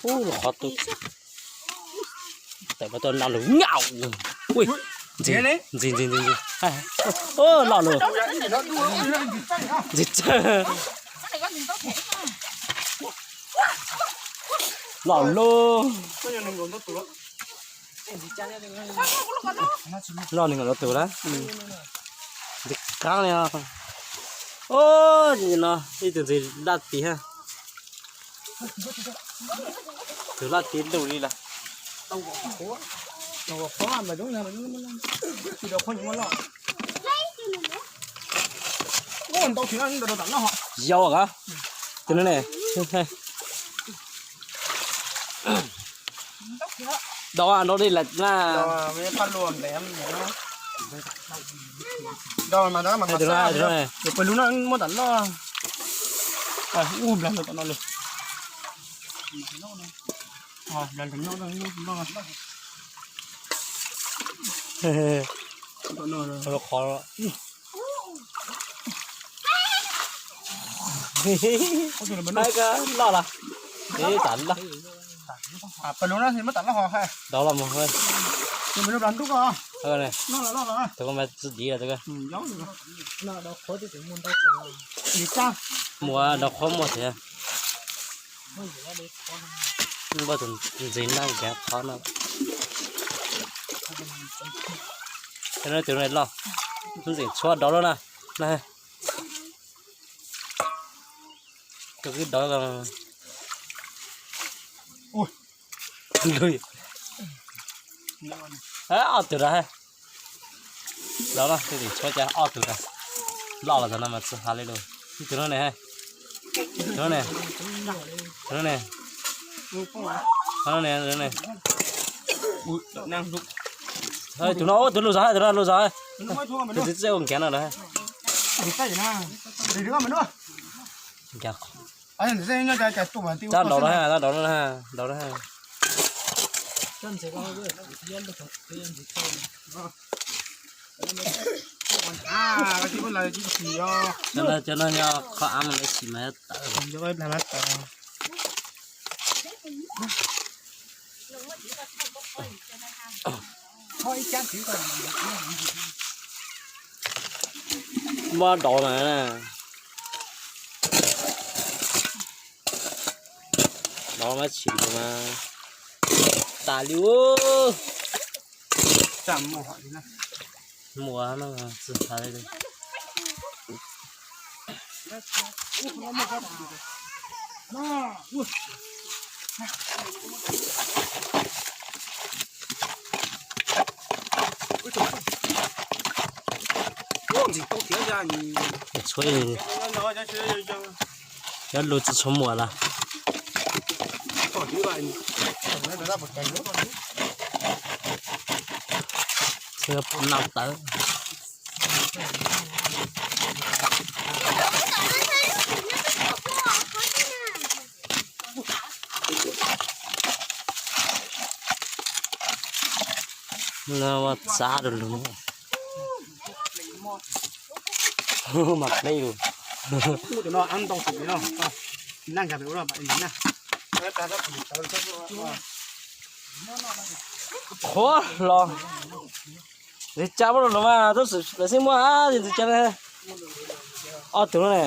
Ub, qhov tu, tawm mas tuaj no lus nyau. Ui, ntxi ntxi ntxi ntxi. Loj lus. Ntxi tsawg. Loj lus. Loj nees nkaum tus lawm. Ntxi qab li os. Ub, no ib tug ntxi laj tiv ha. Tus laj tiv lug li lawm. Yau os, tus no ne. Dau dau li lawm na. Tus no, tus no ne. Ub, nplag tom no li. Qhov loj los, tam loj. Dov los mus. Tus ko mas tsis div los tus ko. Muaj dov qhuab muaj thiab. Npaj tus ntxi na, nkag qhov no. Tus no loj, ntxeem tshuab dov loj na. Tus kwj dov. Ob tug lawm. Dov no ntxeem tshuab cas ob tug lawm. Loj los tus no mas tsis hais li lawm. Tus no ne. Tus no ne. Tus no ne. Tus no, tus lus zog, tus no lus zog. Tus txiv txiaj ua nkav no lawm. Tab dov no, tab dov no, dov no. Cov no, cov no yog qhov av mas lawv sim mas tawv. Muab dov mas na. Dov mas tsis mas tas li ub. Muaj no tsis hais li. Tshuav, cov lus tsis tshua muaj lawm. Noj tawv. Ua txav rau lus mas pleb lus. Qhuav los ntxim tsa pab lus mas tab sis lawv xij muaj ntxim tsa ob tug no ne.